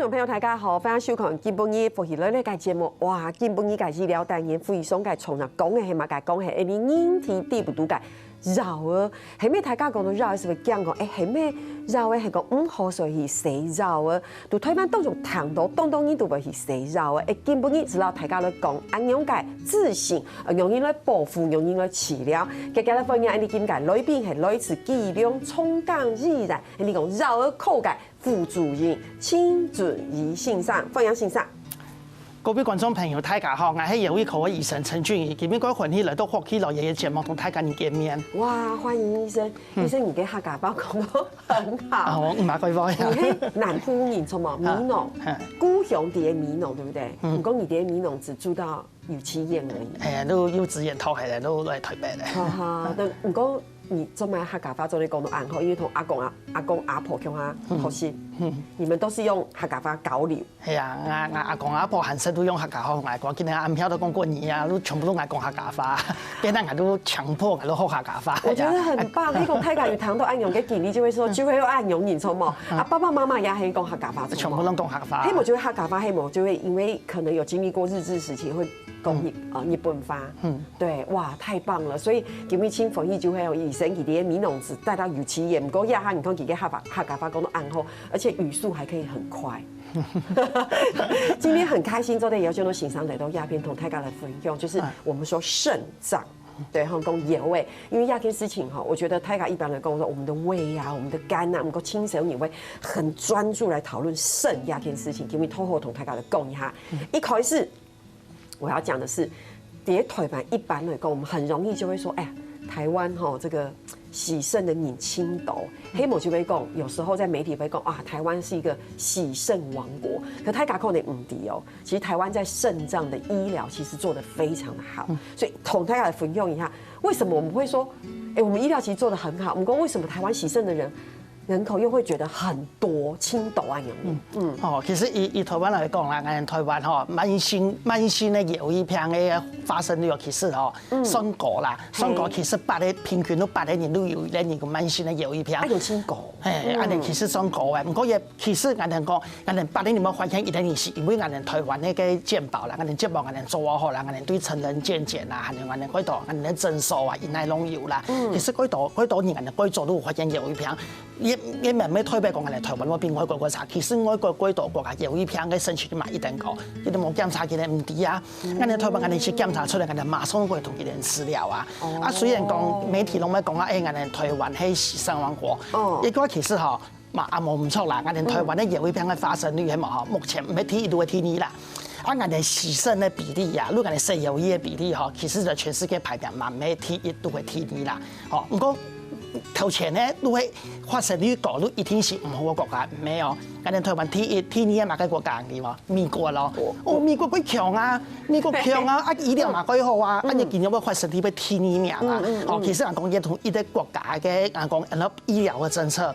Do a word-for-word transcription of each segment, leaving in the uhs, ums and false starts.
众朋友，大家好，欢迎收看今晡日福氣來了个節目。哇，今晡日个醫療單元非常个重要，講个係麼个？講个係你人體底肚个腰仔。係毋係大家講到腰仔係毋係驚講，欸，係毋係腰仔係講毋好，所以去洗腰仔？在台灣當中聽到當多人都會去洗腰仔。欸，今晡日就摎大家來講，恁樣个自信，呃，仰般來保護，仰般來治療。今日來歡迎𫣆俚今个來賓係來自基隆長庚醫院，𫣆俚講腰仔科个 副主任陳俊儀先生，歡迎先生。各位觀眾朋友，大家好，𠊎係腰仔科个醫生陳俊儀，今晡日當歡喜來到福氣來了个節目，同大家見面。哇，歡迎醫生！醫生，你个客家話講得很好。哦，毋係，該話呀。你係南部人，著無？美濃，故鄉在美濃，對不對？毋過你在美濃只住到 幼稚園而已。哎，都幼稚園讀下來，都來台北了。哈哈，但毋過你做麼个客家話做得講到恁好，因為同阿公啊、阿公阿婆共下學習，你們都是用客家話交流。係啊，𠊎、𠊎阿公阿婆還細都用客家話同𠊎講，今日暗晡都講過年啊，都全部都愛講客家話，變到𠊎都強迫𠊎都學客家話。我覺得很棒，你講大家有談到恁樣个經歷，就會說，就會有恁樣，你知道嗎？啊，爸爸媽媽也係講客家話，全部都講客家話。係無就會客家話，係無就會因為可能有經歷過日治時期，會 講日呃日本話，嗯，對，哇，太棒了！所以今晡日盡歡喜就係有醫生佢个美濃子帶到幼稚園，毋過這下你看佢个客話客家話講到恁好，而且語速還可以很快。今天很開心做得邀請到先生來到這片同大家來分享，就是我們說腎臟。 對，吼，講腰仔，因為這件事情吼，我覺得大家一般來講說，我們的胃啊、我們的肝啊，我們青少年會很專注來討論腎這件事情，今晡日好好同大家來講一下。一開始 我要講的是，在台灣一般來講，我們很容易就會說，哎呀，台灣吼，這個洗腎的人盡多，係無就會講，有時候在媒體會講啊，台灣是一個洗腎王國。可大家可能毋知哦，其實台灣在腎臟的醫療其實做得非常的好，所以同大家來分享一下，為什麼我們會說，哎，我們醫療其實做得很好，不過為什麼台灣洗腎的人 人口又會覺得很多，盡多恁樣。嗯，哦，其實以、以台灣來講啦，𠊎等台灣吼，慢性、慢性个腰仔病个發生率哦，其實吼，算高啦，算高，其實八个、平均都八个人都有一个人有慢性个腰仔病。啊，有盡高。嘿，恁樣其實算高个，毋過也其實𠊎等講，𠊎等八个人有發現一个人是因為𠊎等台灣个健保啦，𠊎等健保𠊎等做好啦，𠊎等對成人健檢啦，還有𠊎等幾多，𠊎等診所啊，一帶攏有啦。其實幾多、幾多人𠊎等幾多都有發現腰仔病。 也、也毋係代表講𠊎等台灣會比外國較差，其實外國幾多國家腰仔病个盛行嘛一等高，佢等無檢查佢等毋知啊。𠊎等台灣𠊎等係檢查出來，𠊎等馬上會同佢等治療啊。啊，雖然講媒體攏會講啊，哎，𠊎等台灣係洗腎王國，哦，一個其實吼，嘛也無毋著啦。𠊎等台灣个腰仔病个發生率係無吼，目前毋係第一就係第二啦。啊，𠊎等洗腎个比例啊，如果𠊎等洗腰仔个比例吼，其實在全世界排名嘛毋係第一就係第二啦。吼，毋過 頭前呢，都係發生率高，都一定係毋好个國家，毋係哦。𠊎等台灣第一、第二个麼个國家，你知無？美國咯。哦，美國幾強啊，美國強啊，啊，醫療嘛幾好啊，啊，你今日會發生率會第二名啊。哦，其實人講，這同一個國家个，人講，醫療个政策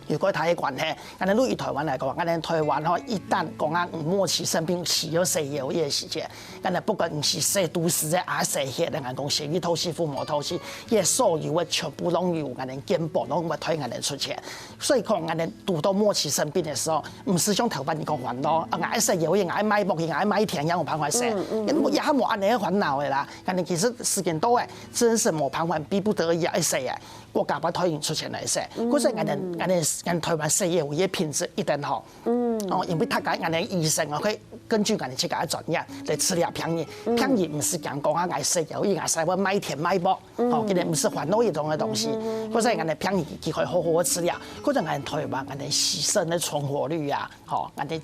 有幾大个關係。 𠊎等對於台灣來講，𠊎等台灣吼，一旦講啊，末期腎病需要洗腰仔个時節，𠊎等不管你係洗肚屎个，啊，洗血个，𠊎講血液透析、腹膜透析，這所有个全部攏有，𠊎等健保攏會替𠊎等出錢。所以講，𠊎等堵到末期腎病个時候，毋使像頭擺人講煩惱，啊，𠊎愛洗腰仔，𠊎愛買保險，𠊎愛買田，也有辦法洗，也無、也還無恁樣个煩惱个啦。𠊎等其實時間到个，真係無辦法，逼不得已愛洗个。 國家會替你出錢來洗。故所𠊎等、𠊎等、𠊎等台灣洗腰仔个品質一等好。哦，因為大家𠊎等醫生哦，會根據𠊎等自家个專業來治療病人。病人毋係講講啊，𠊎洗腰仔，𠊎洗會買田買屋，哦，佢等毋係煩惱這種个東西。故所𠊎等病人佢可以好好个治療。故所𠊎等台灣𠊎等洗腎个存活率啊， 吼，𠊎等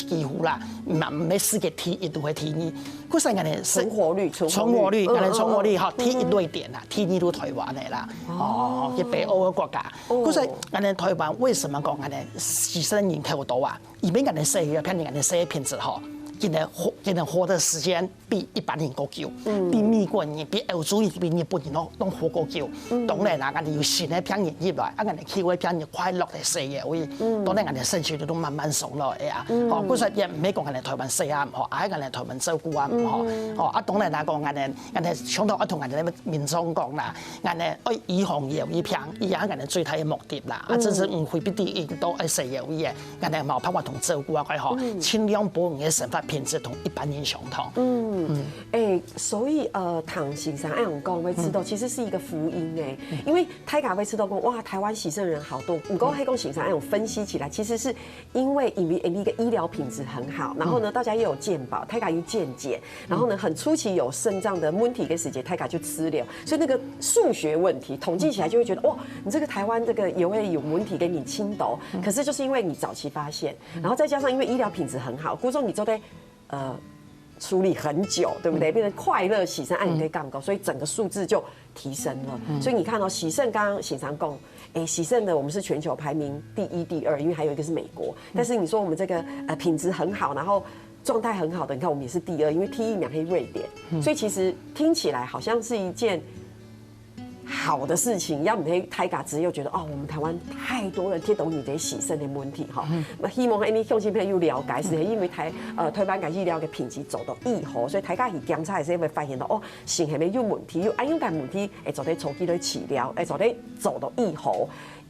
幾乎啦，嘛毋係世界第一就係第二。故所𠊎等係存活率，存活率，存活率，嗯，𠊎等存活率，嗯，吼，第一瑞典啦，第二就台灣个啦，哦，去北歐个國家。故所𠊎等台灣為什麼講𠊎等洗腎人口多啊？因為𠊎等洗个，譬如𠊎等洗个品質好，佢等活，佢等活个時間比一般人過久，比美國人、比歐洲人、比日本人都，都活過久。當然啦，𠊎等有新个病人入來，啊，𠊎等舊个病人快樂个西藥位，當然𠊎等生存率都慢慢上來个啊。吼，故所也毋係講𠊎等台灣西藥毋好，啊，𠊎等台灣照顧啊毋好。吼，啊，當然啦，講𠊎等，𠊎等想到愛同𠊎等个民眾講啦，𠊎等愛預防藥醫病，這係𠊎等最大个目的啦。啊，真係毋會必定一定都愛西藥位个。 𠊎等無辦法同照顧啊，該吼，盡量保你个生活品質同一般人相同。嗯，哎，所以呃，唐先生恁樣講，會知道其實是一個福音哎，因為大家會知道講，哇，台灣洗腎人好多。毋過，黑工先生恁樣分析起來，其實是因為因為因為一個醫療品質很好，然後呢，大家又有健保，大家有健檢，然後呢，很初期有腎臟的問題跟時節，大家就治療，所以那個數學問題統計起來就會覺得，哇，你這個台灣這個也會有問題給你清抖，可是就是因為你早期發現， 然後再加上因為醫療品質很好，故所你做得呃處理很久，對不對？變成快樂洗腎，按你可以杠高，所以整個數字就提升了。所以你看到洗腎，剛剛先生講，哎，洗腎的我們是全球排名第一、第二，因為還有一個是美國。但是你說我們這個呃品質很好，然後狀態很好的，你看我們也是第二，因為第一名是瑞典。所以其實聽起來好像是一件 好的事情，也毋係大家只有覺得哦，我們台灣太多人聽懂你的洗腎的問題哈。那希望恁樣鄉親朋友了解，是因為台呃台灣个醫療个品質做到以後，所以大家去檢查个時候會發現到哦，腎係毋係有問題，有恁樣个問題，會做得早期來治療，會做得做到以後。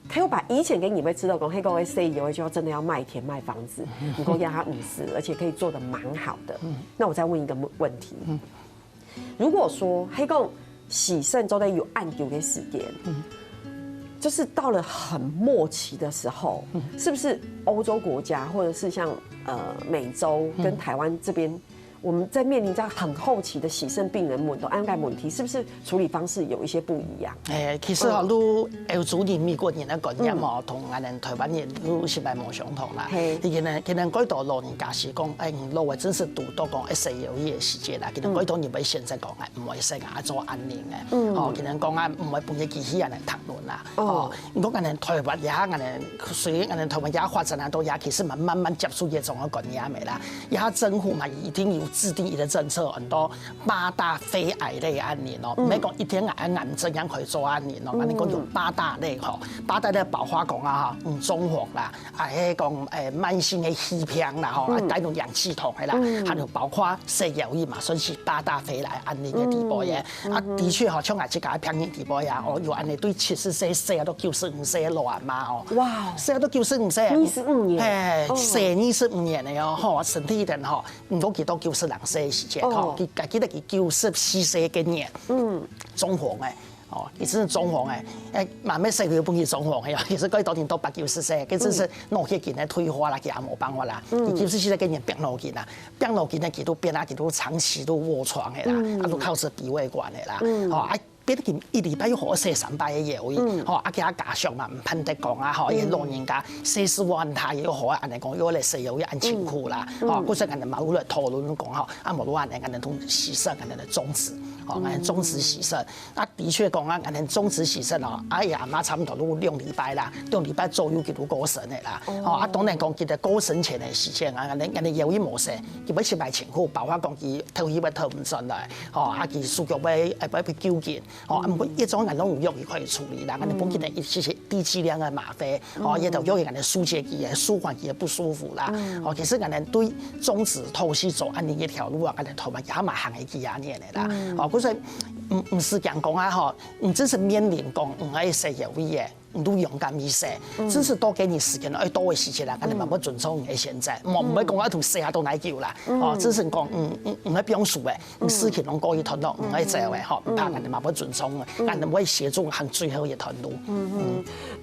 頭擺以前个人會知道講，那個西藥就要真的要賣田賣房子，不過也還毋是，而且可以做得蠻好的。那我再問一個問問題， 如果說黑工洗腎做得有恁久个時間，就是到了很末期的時候，是不是歐洲國家或者是像呃美洲跟台灣這邊，我們在面臨這樣很後期的洗腎病人問題、案例問題，是不是處理方式有一些不一樣？誒，其實吼，你歐洲人、美國人个觀念吼，同𠊎等台灣人有實在無相同啦。嘿佢等，佢等蓋多老人家係講，誒，老个真係堵到講，誒，西藥个時節啦，佢等蓋多人會選擇講，誒，毋會食啊，做安寧个。哦，佢等講啊，毋會分佢機器人來談論啦。哦，毋過𠊎等台灣也，𠊎等雖然𠊎等台灣也發展啊，都也其實嘛慢慢接受這種个觀念个啦。也政府嘛一定有制定一個政策，很多八大非癌類安寧哦，毋係講一定癌癌症樣可以做安寧哦，安寧講有八大類吼，八大類包括講啊，嗯，中風啦， 啊，係講誒慢性个肺病啦吼，啊帶動氧氣筒个啦，還有包括西藥嘛，算是八大非癌安寧个底背个。啊，的確吼，像𠊎自家个病人底背啊，哦，有安寧對七十歲、歲啊到九十五歲个老阿媽哦，哇，歲啊到九十五歲，二十五年嘿，歲二十五年个哦，吼，身體一定吼，毋過佢到九十零歲个時節吼，佢記得佢九十四歲个年，嗯，中風个。 哦，佢真係中風誒，誒，慢慢細个又分佢中風誒，其實佢當年都八九十歲，佢真係腦血筋个退化啦，佢也無辦法啦。佢九十四歲个人病腦筋啦，病腦筋呢，佢都變啦，佢都長期都臥床誒啦，啊，都靠食鼻胃管誒啦，哦，啊，變得佢一禮拜又好食三擺个藥，哦，啊，佢加上嘛，毋盼得講啊，吼，因為老人家歲數恁大，又好恁樣講，又來食藥又恁辛苦啦，哦，故所恁樣嘛，有來討論講吼，啊，無論恁樣，恁樣同洗腎，恁樣來終止，哦，恁樣終止洗腎。 啊，的確講啊，恁樣終止洗腎哦，啊，佢阿媽差不多都兩禮拜啦，兩禮拜左右佢都過身个啦。哦，啊，當然講佢个過身前个時間啊，恁樣，恁樣藥已無食，佢會失敗情況，包括講佢透氣會透毋轉來，哦，啊，佢手腳會，會，會糾筋，哦，啊，毋過這種恁樣攏有藥佢可以處理啦，恁樣分佢等一些些低劑量个嗎啡，哦，也都有恁樣舒解佢个、舒緩佢个不舒服啦。哦，其實恁樣對終止透析做恁樣一條路啊，恁樣頭嘛也蠻行个幾廿年个啦。哦，故所毋，毋係講講啊，吼， 毋只係面臨講毋愛食藥物个，毋都勇敢去食，只係多給你時間，愛多个時間啦，恁樣嘛會尊重你个選擇，無毋會講愛同食啊到哪久啦，哦，只係講，嗯，嗯，毋愛放手个，你事情攏過去斷咯，毋愛走个，吼，毋怕，恁樣嘛會尊重个，恁樣會協助行最後一段路。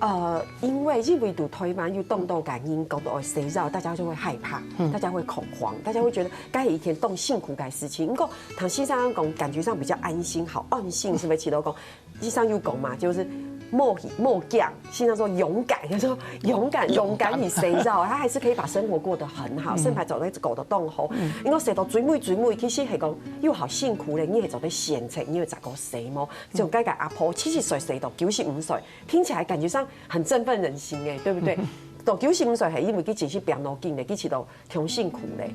呃，因為因為堵推嘛，又動到感應，搞到誰知道，大家就會害怕，大家會恐慌，大家會覺得該一天動辛苦个事情。不過唐先生講，感覺上比較安心，好安心，是不是？其實講 醫生有講嘛，就是莫莫講，現在說勇敢，就說勇敢，勇敢你誰知道，他還是可以把生活過得很好，生活走在走得動吼。因為食到最尾最尾，其實係講又好辛苦咧，你係做得選擇，你有找過誰嗎？這種該个阿婆七十歲食到九十五歲，聽起來感覺上很振奮人心哎，對不對？到九十五歲，係因為佢真係拚到緊咧，佢試到當辛苦咧。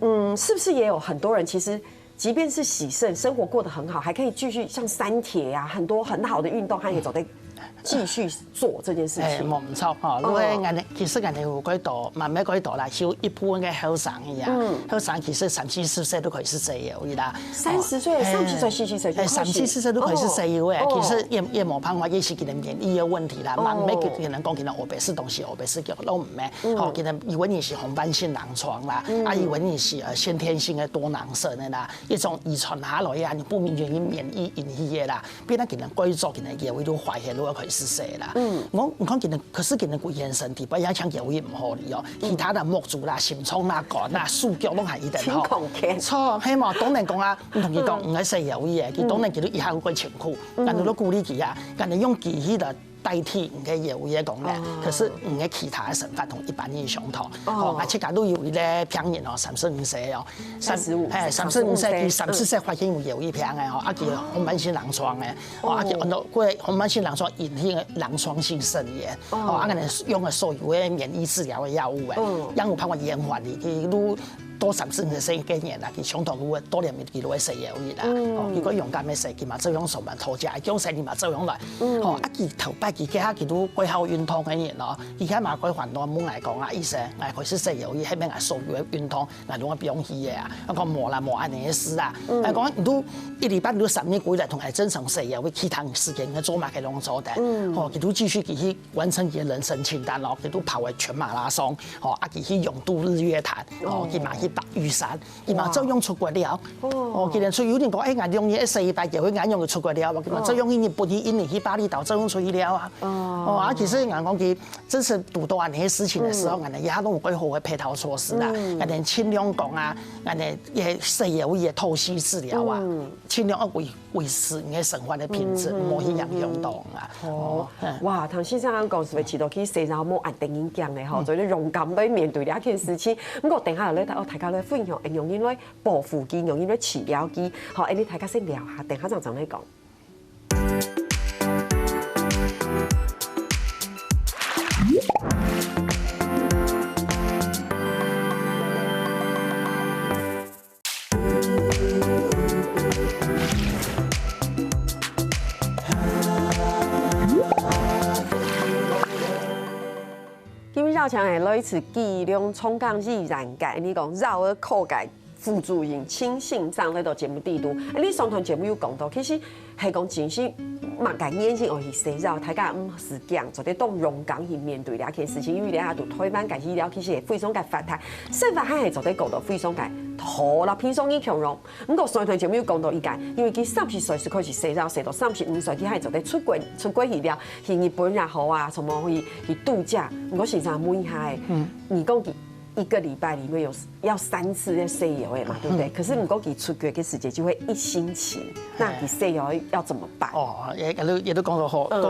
嗯，是不是也有很多人其實，即便是洗腎，生活過得很好，還可以繼續像三鐵啊，很多很好的運動，他也走在繼續做這件事情。欸，無毋著吼，因為𠊎等其實𠊎等有幾多，慢慢幾多啦，有一部分个後生个啊，後生其實三四十歲都開始食藥个啦。三十歲、三十歲、四十歲就開始，欸，三四十歲都開始食藥个，其實也也無辦法，也係佢等免疫个問題啦，慢慢佢等講佢等烏白食東西，烏白食藥都毋係，吼，佢等以為你係紅斑性狼瘡啦，啊以為你係呃先天性个多囊腎个啦，一種遺傳下來个，你不明原因免疫引起个啦。 變到佢等該做佢等个腰仔都壞忒，都愛開始洗啦。嗯，我你看佢等，可是佢等个眼神底背也像腰仔毋好哩哦，其他个目珠啦、心臟啦、肝啦、手腳攏還一等吼。著，係無？當然講啊，毋同佢講，毋愛洗腰仔，佢當然佢都一下會過辛苦，但係都鼓勵佢啊，但係用機器來代替你个腰仔个功能，可是你个其他个生活同一般人相同。哦，啊，自家都有一個病人哦，三十五歲哦， 三十五，係，三十五歲，佢三十歲發現有腰仔病个吼，啊佢紅斑性狼瘡个，哦，啊佢安到過紅斑性狼瘡引起个狼瘡性腎炎，哦，啊可能用个所有个免疫治療个藥物个，也有辦法延緩佢，佢都到三十五歲个年啦，佢相當有个多年佢都會洗腰仔啦，哦，佢个勇敢个洗，佢嘛照樣上班討食，降洗佢嘛照樣來，哦，啊佢頭擺佢這下佢都過好運動个人咯，佢這下嘛過煩惱問𠊎講啊，醫生，𠊎開始洗腰仔，係毋係𠊎所有个運動 𠊎攏愛放棄个啊。𠊎講無啦，無恁呢个事啊。𠊎講你都一禮拜你都三日歸來同𠊎正常洗腰仔，其他時間愛做麼个攏做得。吼，佢都繼續佢去完成佢个人生清單咯，佢都跑个全馬拉松，吼，啊佢去泳渡日月潭，吼，佢嘛去爬玉山，佢嘛照樣出國尞。哦，佢連出有人講，欸，𠊎兩日愛洗一擺腰仔，𠊎仰會出國尞啊？佢嘛照樣去日本、去印尼、去巴厘島，照樣出去尞啊。哦，啊其實𠊎講佢 真係堵到恁呢个事情个時候，𠊎等也都有幾好个配套措施啦，𠊎等盡量講啊，𠊎等也洗腰仔个透析治療啊，盡量愛維維持你个生活个品質，毋好去影響到啊。哦，哇，唐先生講係會試到去洗腰仔無恁得人驚个吼，所以勇敢來面對這件事情。毋過等下來，哦，大家來分享，會仰般來保護佢，仰般來治療佢。好，恁呢大家先尞下，等下正正來講。 今日邀請个來自基隆長庚醫院个，你講腰仔科个副主任陳先生來到節目裡肚。欸，你上段節目有講到，其實係講真係麼个原因愛去洗腰，大家毋使驚，做得當勇敢去面對這件事情，因為這下在臺灣个醫療其實係非常个發達，生活還係做得過到非常个好啦，平常日共樣。 毋過上段節目有講到一個，因為佢三十歲就開始洗腰，洗到三十五歲，佢還做得出國，出國去尞，去日本也好啊，什麼去，去度假。毋過先生問一下欸，你講佢一個禮拜裡面有，要三次在洗腰仔嘛，對不對？可是毋過佢出國个時間就會一星期，那佢洗腰仔要怎麼辦？哦，也，也都，也都講到好，嗯。都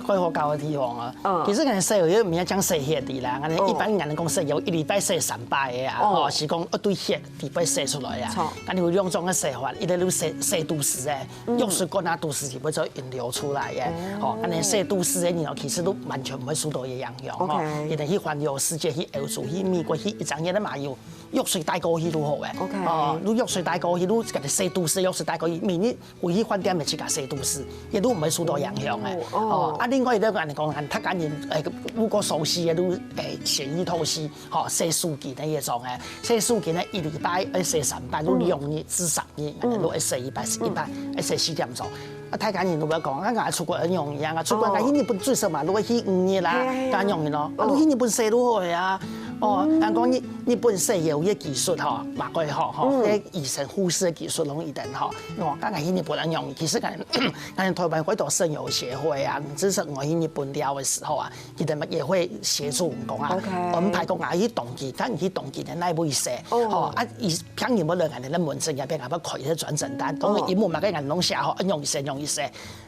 蓋好搞个地方啊。嗯。其實𠊎等洗腰仔毋係講洗血个啦，𠊎等一般人講洗腰仔一禮拜洗三擺个啊，哦。吼，係講愛對血裡背洗出來啊。著。𠊎等有兩種个洗法，一個就洗，洗肚屎个，嗯。藥水灌啊肚屎裡背就引流出來个。哦。吼，𠊎等洗肚屎个人哦，其實都完全毋會受到佢影響，吼。OK。佢等去環遊世界，去歐洲，去美國，去一隻月个嘛有，藥水帶過去就好个。OK。哦，就藥水帶過去，就自家洗肚屎，藥水帶過去，每日 回去飯店个自家洗肚屎，也都毋會受到影響个。哦。哦，啊，另外一個人講，客家人，欸，如果熟悉个，都，欸，血液透析，吼，洗手筋个那種个，洗手筋个一禮拜愛洗三擺，都兩日至三日，嗯。都愛洗一擺，一擺，愛洗四點鐘。啊，客家人都會講，啊，𠊎出國很容易啊，𠊎出國，哦。𠊎去日本最少嘛，都愛去五日啦，係啊，係啊。當然容易咯，啊，哦。都去日本洗就好个啊。哦，嗯。人講日，日本洗腰仔个技術吼，嘛蓋好吼，嗯。該醫生、護士个技術攏一等吼。 哦，剛剛去日本恁樣，其實𠊎，𠊎台灣幾多腎友協會啊，至少𠊎去日本尞个時候啊，佢等也會協助𠊎講啊，OK。安排講啊去東京，看你去東京个哪位洗，哦。吼，啊，佢病人無來，𠊎等門診該片啊，愛開一個轉診單，當然英文嘛，該𠊎攏寫好，恁樣洗，恁樣洗。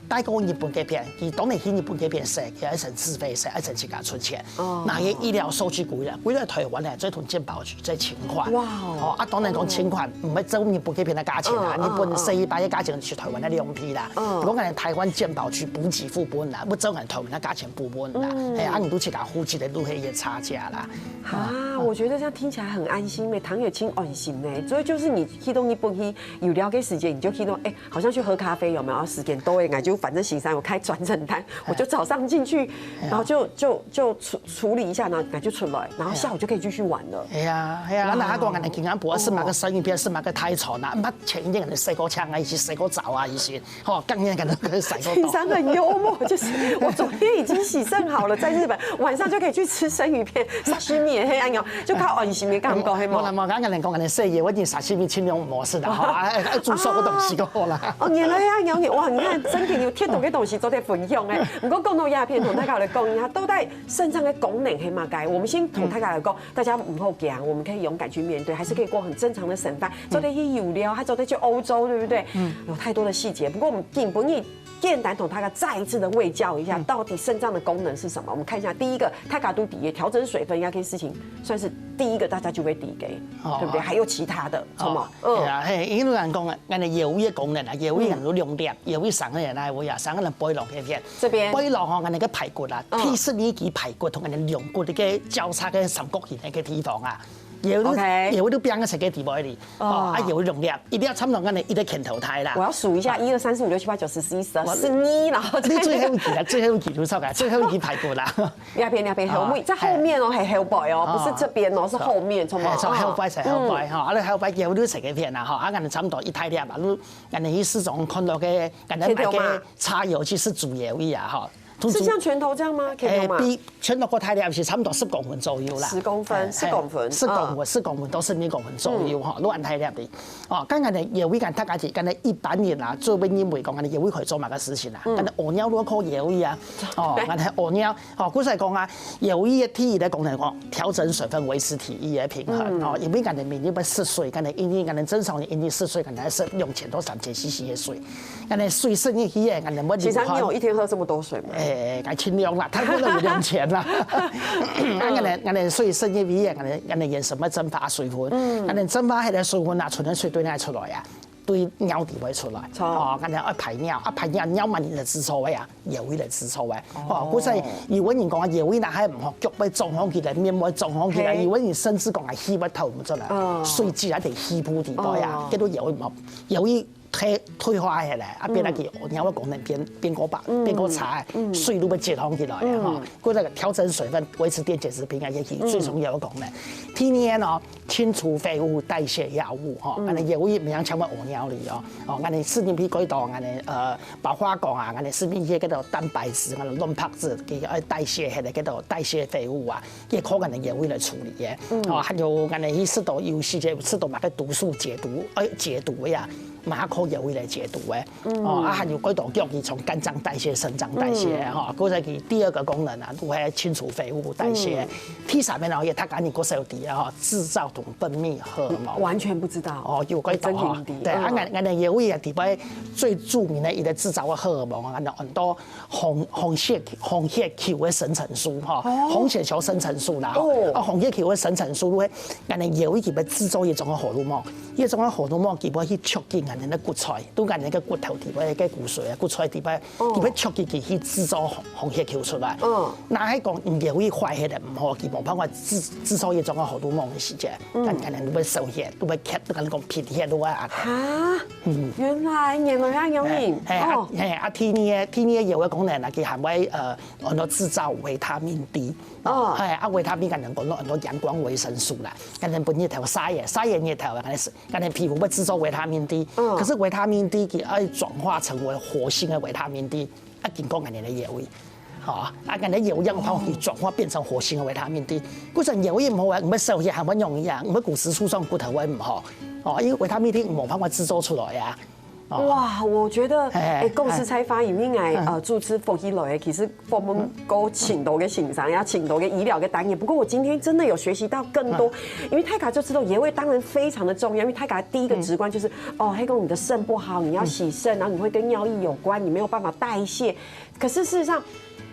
帶過日本該片，佢當然去日本該片洗，佢愛先自費洗，愛先自家出錢。哦。那些醫療收據歸來，歸來台灣呢，再同健保局个存款。哇哦。哦，啊，當然講存款毋會照日本該片个價錢啦，嗯，日本細一擺个價錢係台灣个兩倍啦。嗯。毋過𠊎等台灣健保局補給副本啦，會照𠊎等台灣个價錢副本啦。嗯。嘿，啊，你都自家付出个都係一個差價啦。啊，我覺得這樣聽起來很安心欸，聽著真安心欸。所以就是你去到日本去遊尞个時間，你就去到，欸，好像去喝咖啡有沒有？時間到欸，𠊎就反正行程有開轉乘單，我就早上進去，然後就就就處處理一下，然後𠊎就出來，然後下午就可以繼續玩了。係啊，係啊，那下講恁樣，今天不是買個生魚片，是買個泰餐啊，毋係前一天可能睡過強啊，一些睡過早啊，一些，吼，當然可能可以睡過早。先生很幽默，就是我昨天已經洗腎好了，在日本晚上就可以去吃生魚片，沙西米也黑暗哦，就較安心个感覺，係無？無啦，無，剛剛人講恁樣睡夜，我已經沙西米清零模式了，哈，哎，哎，煮熟个東西過好啦。哦，原來係恁樣，哇，你看，真的有聽到个東西做得分享欸。毋過講到這片，同大家來講一下，到底 腎臟个功能係麼个？我們先同大家來講，大家毋好驚，我們可以勇敢去面對，還是可以過很正常的生活，做得去遊尞，還做得去歐洲，對不對？嗯。有太多的細節，不過我們今晡日簡單同大家再一次的衛教一下，嗯。到底腎臟的功能是什麼？我們看一下，第一個，大家都知个，調整水分，這件事情算是第一個大家就會知个，哦。對不對？還有其他的，什麼？哦。嗯。係啊，嘿，因為人講啊， 𠊎等腰仔个功能啊，腰仔𠊎等有兩粒，腰仔生个哪位啊？生个背囊該片。這邊。背囊吼，𠊎等个排骨啊，嗯。第十二支排骨同𠊎等龍骨个交叉个三角形个地方啊。腰仔，OK。腰仔都放在這个地方裡。哦。哦，啊，腰仔兩粒，一粒差不多𠊎等一个拳頭大啦。我要數一下，一二三四五六七八九十十一十二，十二，然後再你最後一支啦，最後一支就出來，最後一支排骨啦。 兩片，兩片，後尾，哦。在後面哦，嘿，後背哦，哦。不是這邊哦，是後面，著無？嘿，著，哦。後背係後背，嗯。吼，啊，你後背腰仔就這个片啦，吼，啊，𠊎等差不多一大粒啊，你，𠊎等去市場看到个，𠊎等買个柴腰仔係豬腰仔啊，吼。是像拳頭這樣嗎？拳頭嘛？誒，比拳頭較大粒，係差不多十公分左右啦。十公分，嘿，十公分，嘿，十公分，嗯。十公分到十二公分左右，嗯。吼，你恁大粒个。 哦，該𠊎等腰仔，𠊎等大家就，𠊎等一般人啊，做會認為講，𠊎等腰仔可以做麼个事情啊？嗯。𠊎等屙尿都愛靠腰仔啊。哦，𠊎等屙尿，哦，故所講啊，腰仔个第一个功能講，調整水分，維持體液个平衡。嗯。哦，因為𠊎等每日愛食水，𠊎等一日，𠊎等正常人一日食水，𠊎等愛食兩千到三千C C个水。𠊎等水食入去个，𠊎等會流汗。先生，你有一天喝這麼多水嗎？誒，𠊎盡量啦，大部分都有兩千啦。啊，𠊎等，𠊎等水食入去个，𠊎等，𠊎等眼神會蒸發水分。嗯。𠊎等蒸發忒个水分啊，賰个水對哪出來啊？ 對尿裡背出來。著。哦，𠊎等愛排尿，啊，排尿，尿嘛，你个製造个啊，腰仔來製造个。哦。哦，故所以有个人講啊，腰仔若係毋好，腳會腫䟘起來，面會腫䟘起來，嘿。有个人甚至講啊，氣會透毋出來，哦。水積啊，在肺部裡背啊，哦。叫做腰仔嘛，腰仔退，退化下來，啊，變到佢尿个功能變，變過薄，嗯。變過差，嗯。水都會積䟘起來啊，嗯。吼。 故所調整水分，維持電解質平衡，也係最重要个功能。嗯。第二呢，清除廢物、代謝藥物，吼，嗯。𠊎等腰仔毋係像𠊎屙尿哩哦，哦，𠊎等食進去幾多，𠊎等，呃，包括講啊，𠊎等食進去該个蛋白質，𠊎等卵白質，佢愛代謝，該个代謝廢物啊，也靠𠊎等腰仔來處理个。嗯。哦，還有𠊎等去食到有時節食到麼个毒素解毒，呃，解毒个啊， 嘛靠腰仔來解毒个。嗯。哦，啊，還有幾多腳去從肝臟代謝、腎臟代謝，嗯。吼，故所佢第二个功能啊，就係清除廢物代謝。嗯。第三个呢，也大家人較少知啊，吼，製造同分泌荷爾蒙。完全不知道。哦，有幾多吼。我真心的。對，啊，嗯。𠊎，𠊎等腰仔啊，裡背最著名个一个製造个荷爾蒙啊，𠊎等很多 紅，紅血，紅血球个生成素，吼，哦。紅血球生成素啦，吼。哦。啊，紅血球个生成素，因為𠊎等腰仔佢會製造一種个荷爾蒙，一種个荷爾蒙佢會去促進𠊎等个骨髓，對𠊎等个骨頭裡背个骨髓啊、骨髓裡背，哦。佢會促進佢去製造紅，紅血球出來。嗯。若係講你腰仔壞忒了毋好，佢無辦法製，製造一種个荷爾蒙个時節，嗯。𠊎，𠊎等會少血，會缺，𠊎講貧血，會啊。哈？ 嗯。原來，原來恁樣哦。嘿，嘿，啊，哦。嘿，啊，第二个，第二个腰仔个功能啊，佢還會，呃，安到製造維他命D。哦。嘿，啊，維他命可能講到安到陽光維生素啦，可能分日頭曬个，曬个日頭啊，可能係，可能皮膚會製造維他命D。嗯。可是維他命D佢愛轉化成為活性个維他命D。 啊，經過𠊎等个腰仔，吼，啊，𠊎等个腰仔會幫佢轉化變成活性个維他命D。故所腰仔毋好啊，毋會少血，還會容易啊，毋會骨質疏鬆，骨頭會毋好。哦，因為維他命D無辦法製造出來啊。哦。哇，我覺得，哎，哎，公司採訪裡面來，嗯。呃，主持福氣來的，其實我們有請到个先生，也請到个醫療个單元。不過我今天真的有學習到更多，嗯。因為大家就知道腰仔當然非常的重要，因為大家第一個直觀就是，嗯。哦，那個你的腎不好，你要洗腎，嗯。然後你會跟尿液有關，你沒有辦法代謝。 可是事實上，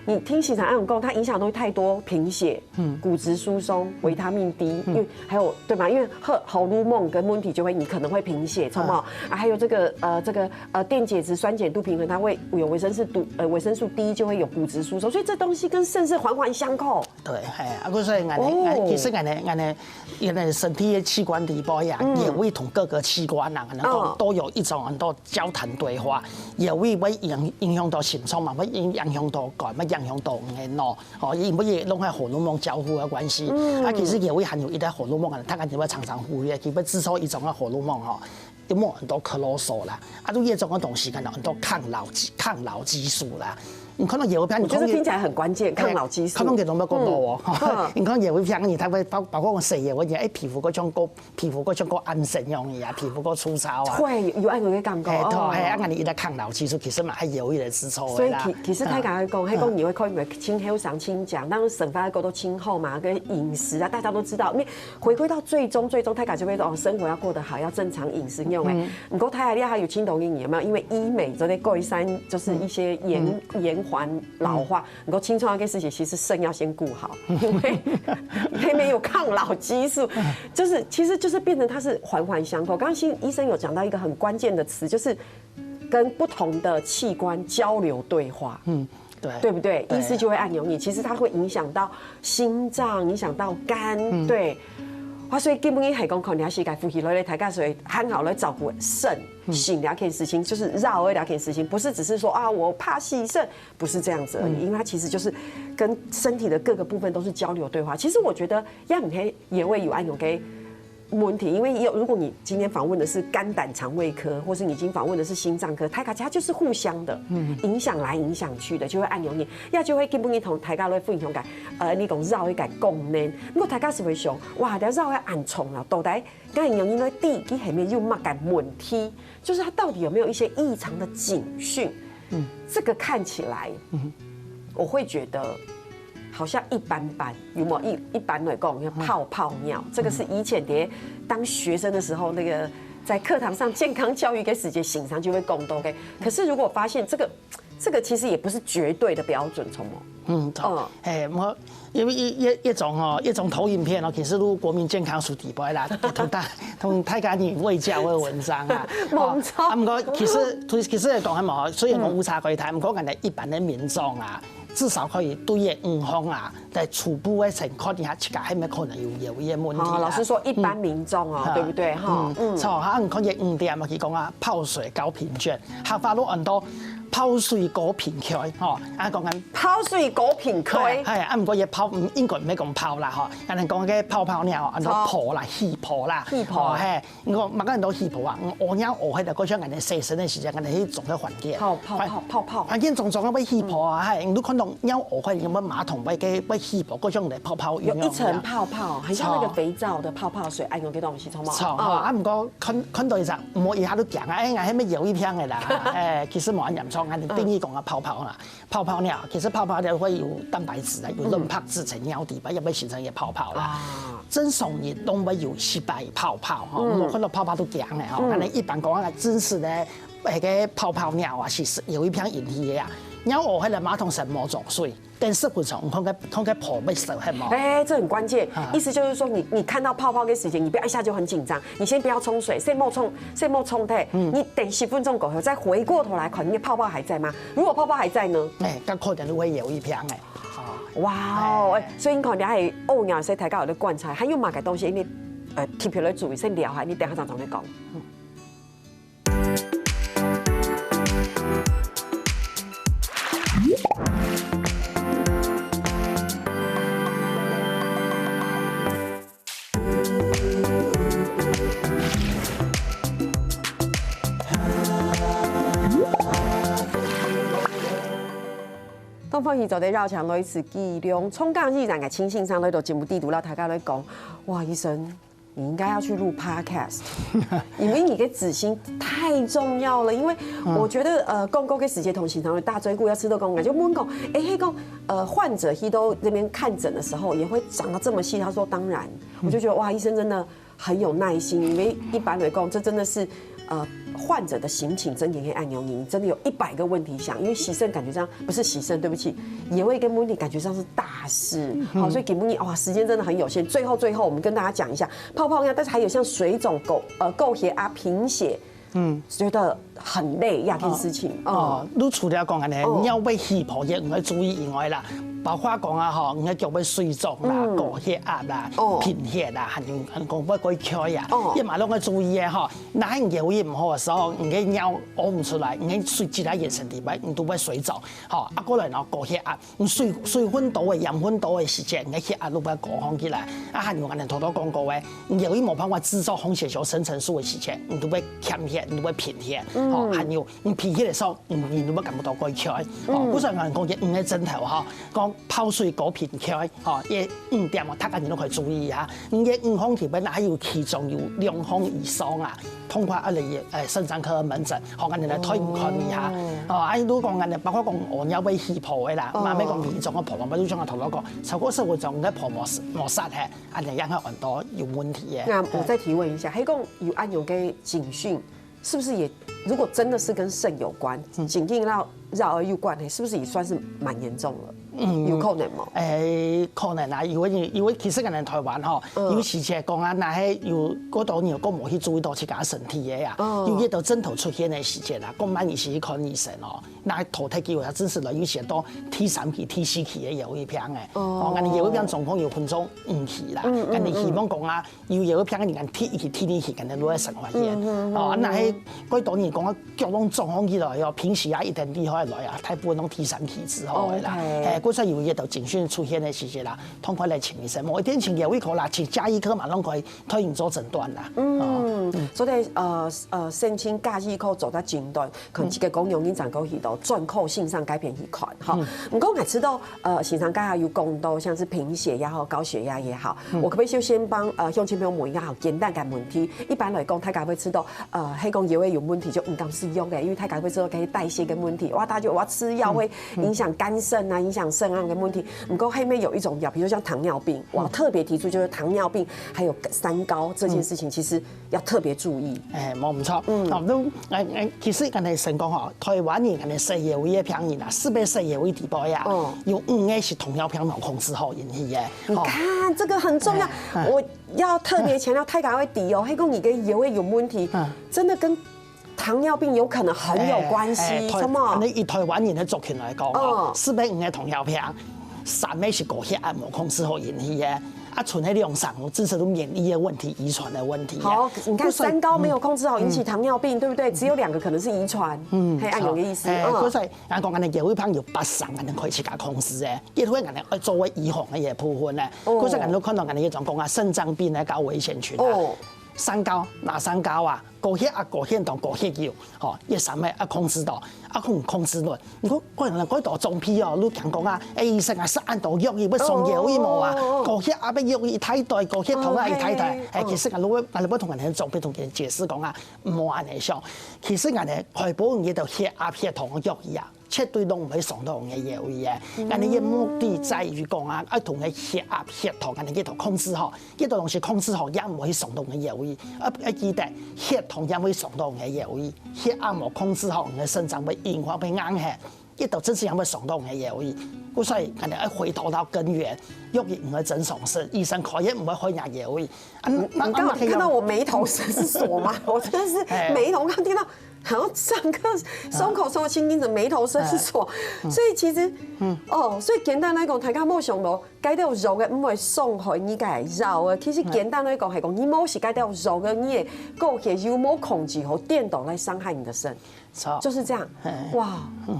你聽先生恁樣講，它影響的東西太多，貧血、骨質疏鬆、維他命 D，因為還有對吧？因為荷荷爾蒙跟問題就會，你可能會貧血，知道嗎？啊，還有這個呃這個呃電解質酸鹼度平衡，它會有維生素 D，呃維生素 D 就會有骨質疏鬆，所以這東西跟腎是環環相扣。對，係啊，故所以𠊎呢，哦其實𠊎呢，𠊎呢，𠊎呢身體的器官裡背呀，也會同各個器官啊，可能講都有一種很多交談對話，也會會影影響到心臟嘛，會影影響到肝，會影響到你的腦，哦，因為也弄下荷爾蒙交互的關係。啊，其實也會含有一个荷爾蒙啊，大家就會常常忽略，佢會製造一種个荷爾蒙吼，就莫很多 cortisol 啦，啊，都這種个東西，可能很多抗老激抗老激素啦。你看到也會，我觉得听起来很关键，抗老激素。可能给侬要讲到哦，你看也会像你，它会包包括我谁也会讲，哎，皮肤个像个皮肤个像个暗沉样啊，皮肤个粗糙啊。会有恁个感觉哎，对，哦。哎，啊，你一个抗老激素，其实嘛，还有一个制造所以的啦。其其实大家会讲，还讲你会看有个清后上清讲，当然生活过得清好嘛，跟饮食啊，大家都知道。因为回归到最终，最终大家就会说哦，生活要过得好，要正常饮食用哎。不过大家厉害有青铜印有没有？因为医美这类改善就是一些延延缓老化，不过青春这个事情其实肾要先顾好，因为里面有抗老激素，就是其实就是变成它是环环相扣。刚刚新医生有讲到一个很关键的词，就是跟不同的器官交流对话。嗯，对，对不对？意思就会按容易，其实它会影响到心脏，影响到肝，对。啊，所以基本上系讲，可能还是该呼吸落来，大家所以很好来照顾肾、心这件事情，就是绕的这件事情，不是只是说啊，我怕牺牲，不是这样子而已，因为它其实就是跟身体的各个部分都是交流对话。其实我觉得，要你可以也会有按容给 问题，因为有如果你今天访问的是肝胆肠胃科，或是你今天访问的是心脏科，它它就是互相的，影响来影响去的，就会按容易，也就会根本你同大家来分享个，呃，你讲绕一个功能，如果大家是会想，哇，这绕个按重了，到底该容易呢？第一，还没有么个问题，就是它到底有没有一些异常的警讯？嗯，这个看起来，嗯，我会觉得。 好像一般般，有没有？一一般来讲，泡泡尿，这个是以前的，当学生的时候，那个在课堂上健康教育跟时节，醒上就会讲到的。可是如果发现这个，这个其实也不是绝对的标准，从吗？嗯，嗯，哎，我因为一一一种哦，一种投影片哦，其实都国民健康署底背啦，同大同大家你卫教的文章啊，猛冲啊，不过其实其实来讲还蛮好，虽然讲误差可以谈，不过感觉一般的民众啊。 至少可以对个预防啊，在初步个情况底下，自家还没可能有有一个问题。好，老师说一般民众哦，对不对哈？嗯，错，哈，你看这五点嘛，佢讲啊，泡水高贫血，客话都很多，泡水高贫血，吼，啊，讲緊泡水高贫血，哎，啊，不过也泡，应该没讲泡啦，吼，人家讲个泡泡尿，很多泡啦，气泡啦，气泡，嘿。 你讲，嘛个人都气泡啊，屙尿屙血个，个像人家洗身个时间，人家去总个环境，泡泡泡泡泡，环境总总个会气泡啊，嗨，你都看到尿屙血，你们马桶会个会气泡，个像人泡泡，有一层泡泡，很像那个肥皂的泡泡水，哎，有个东西，知道吗？操，啊，不过看看到一张，我一下都讲啊，哎，俺还没有一片个啦，哎，其实蛮严重，俺定义讲啊泡泡啦。 泡泡尿，其实泡泡尿会有蛋白质啊，有卵白质在尿底吧，也会形成一个泡泡啦。正常人都会有细胞泡泡哈，我看到泡泡都讲了哈，可能一般讲啊，真实的那个泡泡尿啊，其实有一片引起的啊，尿屙血个马桶上没做水，等十分钟，看个看个泡没水，很毛。哎，这很关键，意思就是说你你看到泡泡跟时间，你不要一下就很紧张，你先不要冲水，先莫冲，先莫冲退，你等十分钟过后再回过头来看，你的泡泡还在吗？ 如果泡泡还在呢？哎，刚可能会有一片哎。哇哦，哎，所以你看，你还有哦，你还是大家有在观察，还有么个东西，你呃特别来注意，先聊下，你等下再同你讲。东方宇宙的绕墙来自纪录，从刚以前个情形上来到节目地图，让大家来讲，哇，医生，你应该要去录 podcast，因为你的子星太重要了。因为我觉得，呃，公公跟时间同行，然后大追顾要吃到公公，就问讲，哎，嘿公，呃，患者去到那边看诊的时候，也会讲到这么细。他说，当然，我就觉得哇，医生真的。 很有耐心，因为一般来讲，这真的是，呃，患者的心情真的可以按牛你，真的有一百个问题想，因为洗肾感觉上不是洗肾，对不起，也有一个问题感觉上是大事，好，所以给你哇，时间真的很有限。最后最后，我们跟大家讲一下泡泡尿，但是还有像水肿、高呃高血压、贫血，嗯，觉得很累呀，这件事情，哦，你除了讲安尼，尿会起泡也毋会注意以外啦，包括讲啊吼，你个腳会水肿啦、高血压啦、贫血啦，还有讲会过去啊，也嘛拢会注意个吼。 若係腰仔毋好个時候，你个尿屙毋出來，你个水積在眼神底背，你都會水腫，吼，啊，過來然後高血壓，你水水分多个、鹽分多个時節，你个血壓都會高上起來。啊，還有𠊎等頭頭講過个，你腰仔無辦法製造紅血球生成素个時節，你都會欠血，你都會貧血，吼，還有你貧血个時候，你你都會感覺到過去，吼，故所以𠊎講个，你个症頭吼，講泡水高貧血，吼，也五點哦，大家你都可以注意啊，你个五項裡背哪有其中有兩項以上啊？ 痛快啊來誒腎臟科門診，吼，𠊎等來替你看一下。哦，啊，如果講𠊎等包括講屙尿會起泡个啦，嘛，乜講嚴重个泡，嘛，就像𠊎頭頭講，超過十分鐘个泡無無煞忒，恁樣樣係安到有問題个。那我再提问一下，係講有恁樣个警訊，是不是也如果真的是跟腎有关，嗯，頸定要繞而有關，是不是也算是蛮严重了？ 嗯，有可能無？誒，可能啊，因為因為其實𠊎等台灣吼，嗯，尤其係講啊，若係有過多年過無去注意到自家身體个啊，哦，有一个症頭出現个時節啦，講慢一些去看醫生哦，那頭忒久，佢真實來有些到第三期、第四期个腰仔病誒。哦，哦，𠊎等腰仔病總共有分做五期啦，嗯，嗯，𠊎等希望講啊， 有腰仔病个人，第一期、第二期可能都會生活个。嗯，嗯，嗯，哦，啊，若係過多年講啊，腳攏腫起來哦，平時啊一定厲害來啊，大部分攏第三期之後个啦。OK。誒，故所有一个警訊出現个時節啦，趕快來請醫生，無一定請腰仔科啦，請家醫科嘛，攏可以替你做診斷啦。嗯，哦，所以呃呃，先請家醫科做得診斷， 可能這个功能你正過去到專科性上該片去看哈。嗯，毋過𠊎知道，呃，先生剛才有講到，像是貧血也好，高血壓也好，嗯，我可不可以就先幫呃鄉親朋友問一下好簡單个問題？一般來講，大家會知道，呃，係講腰仔有問題就毋敢食藥个，因為大家會知道該代謝个問題，哇，大家就哇食藥會影響肝腎啊，影響腎啊个問題。毋過後面有一種藥，比如說像糖尿病，哇，特別提出就是糖尿病還有三高這件事情，其實 要特別注意。誒，無毋著。嗯，哦，都誒誒，其實𠊎等先講吼，台灣人𠊎等食腰仔个病人啊，四百食腰仔底背啊，哦，有五个係糖尿病無控制好引起个。你看，這個很重要，我要特別強調，大家會知哦，係講你个腰仔有問題，真的跟糖尿病有可能很有關係，什麼？你以台灣人个族群來講，哦，四百五个糖尿病，三个係高血壓無控制好引起个。 啊，賰个兩三个，至少都免疫个問題、遺傳个問題啊。好，你看三高沒有控制好，引起糖尿病，對不對？只有兩個可能是遺傳，嗯，還恁樣个意思，誒，嗯。故所，𠊎講，𠊎等腰仔病有八成，𠊎等可以自家控制个，因為𠊎等愛做个預防个一部分呢。哦。故所，𠊎等看到𠊎等一種講啊，腎臟病个高危險群啊，哦，三高，哪三高啊？高血壓、高血糖、高血脂，吼，這三个愛控制到，啊，控控制落。 你看，可能過多長輩哦，你講講啊，誒，醫生啊，食恁多藥，佢會傷腰仔無啊？哦，哦，哦，哦。高血壓个藥一大堆，高血糖啊一大堆。哦，嘿，嘿，誒，其實啊，你會，你會同人家長輩同佢解釋講啊，毋好恁樣想。其實啊，呢，開保你个血壓、血糖个藥啊，絕對都毋會傷到你个腰仔个。嗯。𠊎等个目的在於講啊，愛同你血壓、血糖，𠊎等个都控制好。 這兜東西控制好，也毋會傷到你个腰仔。啊，愛記得，血糖也會傷到你个腰仔，血壓無控制好，你个腎臟會硬化，會硬忒，這兜真實也會傷到你个腰仔。故所以，𠊎等愛回頭到根源，藥仔毋會真傷身，醫生開藥毋會害人腰仔。啊，你，那，你剛好看到我眉頭深鎖嗎？我真的是眉頭，我剛聽到好像上課，胸口受青筋，怎麼眉頭深鎖？所以其實，哦，所以簡單來講，大家莫想咯， 該兜藥仔毋會傷害你个腰仔。其實簡單來講，係講你無食該兜藥仔，你个高血壓無控制好，顛倒來傷害你的腎，著。就是這樣。嘿。哇。嗯。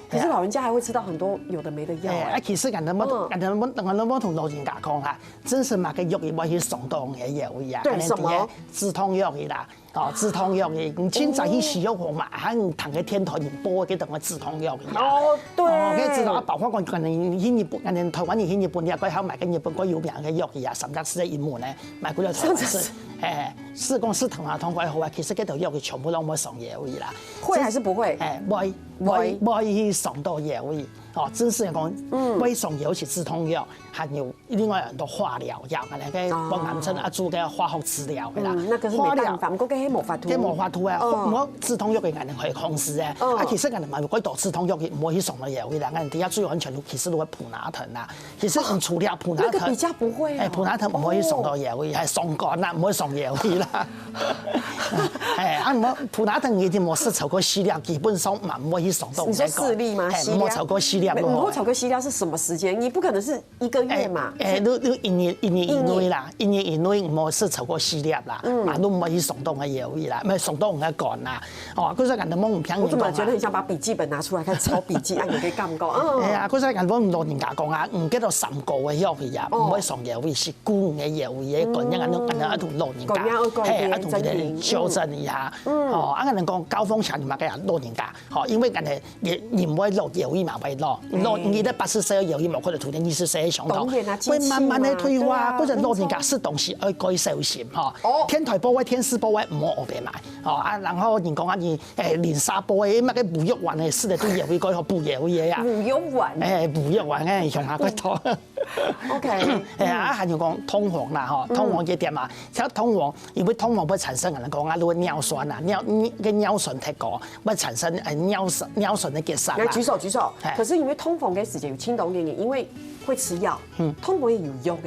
可是老人家還會吃到很多有的沒的藥欸。欸，啊，其實𠊎等無，嗯。𠊎等無，𠊎等無同老人家講啦，真實麼个藥仔會去傷到你个腰仔啊？對，什麼？止痛藥仔啦。 哦，止痛藥仔，你凊彩去西藥房嘛，還有糖个天團，你補个當个止痛藥仔啊。哦，對。哦，可以知道啊，包括講可能去日本，可能台灣人去日本，你也可以買个日本个有名个藥仔啊，三隻字个英文呢，買過來台灣食。欸，是講食糖啊，痛快好啊，其實這兜藥仔全部攏無傷腰仔啦。會還是不會？欸，會，會，會。會去傷到腰仔。哦，真實來講，嗯，會上藥係止痛藥，還有另外很多化療藥，啊，那個幫癌症啊做个化學治療个啦。嗯，那個是沒辦法，化療，毋過該係無法度。該無法度啊，哦，無止痛藥个，𠊎等可以控制个。哦，啊，其實𠊎等嘛有幾多止痛藥，毋會去上到藥位啦。𠊎等底下最安全，其實都係普拿疼啦。其實除了普拿疼，哦，那個比較不會哦。哎，普拿疼毋會去上到藥位，哦，還上肝啦，毋會上藥位啦。哎，啊，無普拿疼一定無食超過四粒，基本上嘛毋會去上到。你說四粒嗎？哎，四粒？無超過四粒咯。沒，無超過四粒是什麼時間？你不可能是一個月嘛？哎，哎，你，你一年，一年以內啦，一年以內毋好食超過四粒啦，嗯，嘛，你毋好去上當个藥位啦，毋好上當个肝啦。哦，故所𠊎等問病人講啊，我怎麼覺得很想把筆記本拿出來開始抄筆記，按你个感覺，嗯。哎呀，故所𠊎等問老人家講啊，嗯，叫做三高个藥去啊，哦，毋好上藥位，係顧你个藥位个肝，嗯，恁樣，恁樣啊，同老人家，肝要，肝要，嘿，啊，同佢等糾正一下。嗯，哦，啊，𠊎等講高風險你嘛，个老人家，吼，因為恁樣 也，你毋會落，藥物嘛會落，落，嗯，你在八十歲藥物無可能同你二十歲相同，當然啊，會慢慢的退化，機器嘛，對啊，或者老人家食東西愛較小心吼。哦，天台部位、天使部位毋好烏白買，吼，啊，然後人講啊，你，誒，淋沙部位，那個補藥丸个，食了對藥物較好，補藥物个呀。補藥丸。誒，補藥丸，誒，用下較多。OK，哎呀，啊，還有講通風啦，吼，通風這點嘛，像通風，因為通風會產生，可能講啊，如果尿酸啊，尿，个尿酸太高， 會產生，呃，尿酸，尿酸个結石啦。來舉手，舉手。哎。可是因為通風个時間有聽到个，因為會吃藥，嗯，通風也有用誒。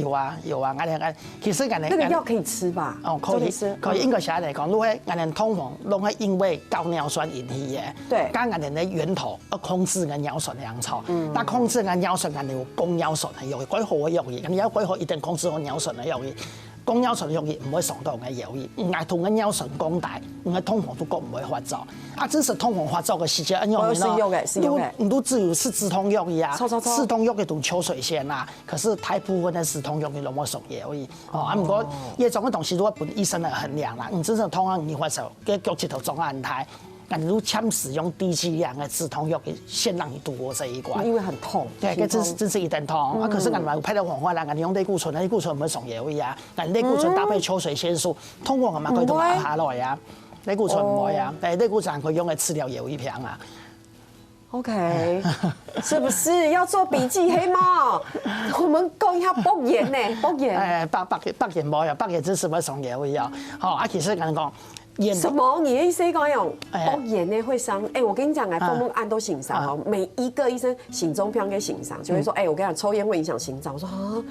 有啊，有啊，𠊎等，其實𠊎等，那個藥可以吃吧？哦，可以，可以吃。可以，嗯，應該係恁樣講，如果𠊎等通風，攏係因為高尿酸引起个。對。該𠊎等个源頭愛控制个尿酸个樣子，嗯，那控制个尿酸，𠊎等有降尿酸个藥，較好个藥，你要較好一點控制好尿酸个藥。 降尿酸个藥物毋會傷到你个腰仔，你愛同个尿酸降低，你个痛風就較毋會發作。啊，真實痛風發作个時節，恁樣呢，我有食藥个，食藥个。你，你都只有食止痛藥个啊，錯，錯，錯。止痛藥个同秋水仙啊，可是大部分个止痛藥个攏會傷腰仔。哦，啊，毋過這種个東西，如果分醫生來衡量啦，你真正痛啊，你發燒，个腳趾頭腫啊很大， 恁樣就先使用低劑量个止痛藥，先讓你度過這一關。因為很痛，對，心痛。這是，這是一定痛。啊，可是𠊎等有別个方法啦，𠊎等用類固醇，類固醇毋會傷腰仔啊，𠊎等類固醇搭配秋水仙素，痛風个嘛可以同佢壓下來啊。類固醇毋會啊，誒，類固醇可以用來治療腰仔病啊。OK，是不是要做筆記，黑貓？我們講一下北菸呢，北菸。誒，北，北，北菸無啊，北菸真實會傷腰仔啊。吼，啊，其實𠊎等講， 菸。什麼？你的意思是講用，哎，北菸呢會傷？哎，我跟你講，來訪問恁多先生哦，每一個醫生，心臟病个先生就會說，哎，我跟你講，抽菸會影響心臟。我說啊，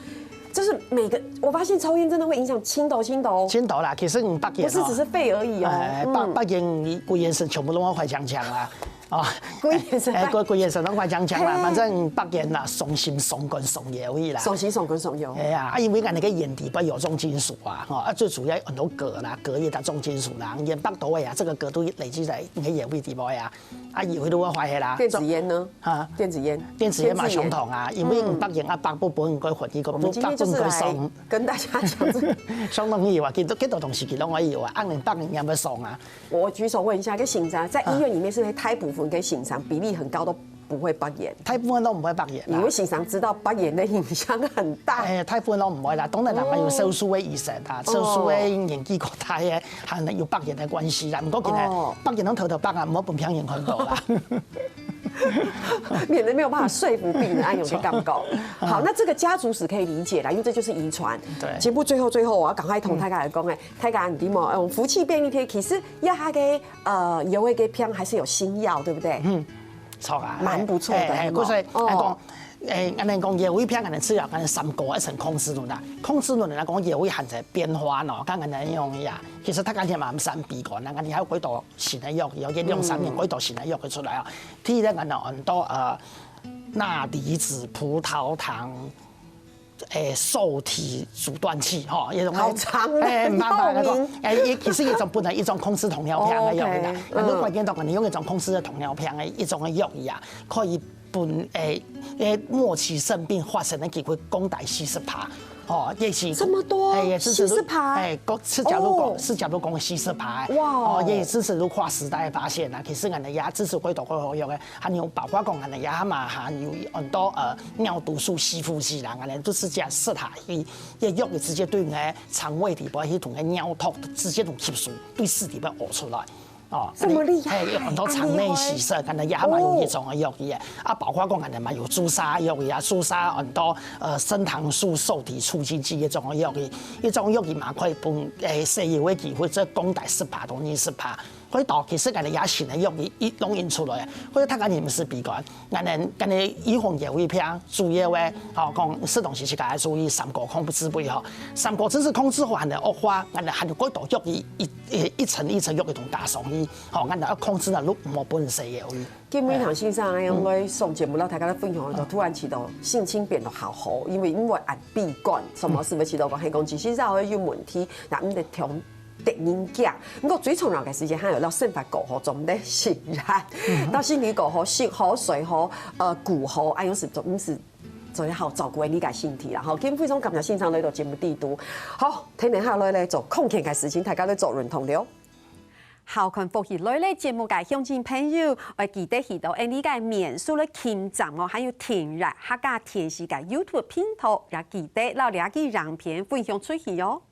就是每個，我發現抽菸真的會影響心頭，心頭。心頭啦，其實你北菸哦，不是只是肺而已哦。哎，北，北菸你歸菸身全部都會壞強強啦。哦，歸菸身，哎，歸，歸菸身都壞強強啦，反正北菸啦，傷心傷肝傷腰仔啦。傷心傷肝傷腰。哎呀，啊，因為𠊎等个菸底背有重金屬啊，吼，啊，最主要很多鎘啦，鎘也當重金屬啦，菸腹肚个啊，這個鎘都累積在你个腰仔底背啊，啊，腰仔都會壞个啦。電子菸呢？啊，電子菸，電子菸嘛相同啊，因為你北菸啊，北部分該混一個，我們今天就是來北部分該傷，跟大家講這個。傷容易啊，幾多，幾多東西幾多容易啊，按你北菸也會傷啊。我舉手問一下，該先生在醫院裡面是不是大部分个先生比例很高都不會北菸？大部分都毋會北菸啦。因為先生知道北菸个影響很大。哎，大部分都毋會啦，當然啦，有少數个醫生啊，少數个年紀較大个， 可能有北菸个關係啦。毋過今日北菸攏偷偷北啊，毋好分別人看到啦。免得沒有辦法說服病人，恁樣个感覺。好，那這個家族史可以理解啦，因為這就是遺傳。對。節目最後最後，我要趕快同大家來講，哎，大家你知無？嗯，福氣便利貼其實這下个，呃，腰仔个病還是有新藥，對不對？嗯，著啊，蠻不錯的，哎，哎，有沒有？故所，哦。哎，講， 誒，恁樣講，腰仔病恁樣治療，恁樣三高，一層控制論啦。控制論來講，腰仔還在變化喏，剛剛恁樣呀。其實大家也嘛毋使悲觀啦，恁樣還有幾多新个藥，有一兩三年幾多新个藥會出來啊。第一个，恁樣很多，呃，鈉離子葡萄糖，誒，受體阻斷劑，吼，一種，好長的，誒，慢慢來講，藥名。誒，也其實一種本來一種控制糖尿病个藥啦。哦，OK，嗯。很多關鍵都可能用一種控制个糖尿病个一種个藥啊，可以 分，誒，誒，末期腎病發生个機會降低四十趴。哦，也是，這麼多？誒，也是，四十趴？誒，講，是假如講，哦。是假如講四十趴。哇哦。哦，也是，是跨時代个發現啊。其實𠊎等也支持過多个好用个，還有包括講𠊎等也嘛，還有很多，呃，尿毒素吸附劑啦，𠊎等都係這樣食下去，這藥直接對你个腸胃底部系統个尿毒直接從吸收，對屎底部屙出來。哦，這麼厲害，嘿，有很多腸內洗腎，恁厲害。可能也還蠻有一種的藥物啊，啊，包括講可能嘛有注射藥物啊，注射很多呃升糖素受體促進劑這種的藥物，一種藥物嘛可以分誒洗胃的機會，這降低十趴到二十趴。所以到其實可能也新的藥物一弄出來，所以大家毋使悲觀。 恁呢，恁呢預防藥物片主要个，吼，講適當時自家愛注意三高控制位吼。三高真係控制好，恁呢惡化，恁呢還有幾多藥一一一層一層藥一同加上去，吼，恁呢愛控制呢，就毋好分人食藥物。今日唐先生恁樣來上節目，摎大家來分享个時候，突然覺得心情變得好好，因為因為恁悲觀，什麼事會覺得講，係講其實藥物有問題，也毋得聽 得人驚。毋過最重要个事情，還有到生活顧好，做毋得食藥，到身體顧好，食好、睡好，呃，顧好，恁樣係做，毋係最好照顧你个身體啦。吼，今日非常感謝先生來到節目裡肚。好，天天下來咧做康健个事情，大家都做運動了。好看福氣來了節目个鄉親朋友，愛記得去到𠊎俚个面書來撳讚哦，還有訂閱客家電視个YouTube頻道，也記得摎這个影片分享出去哦。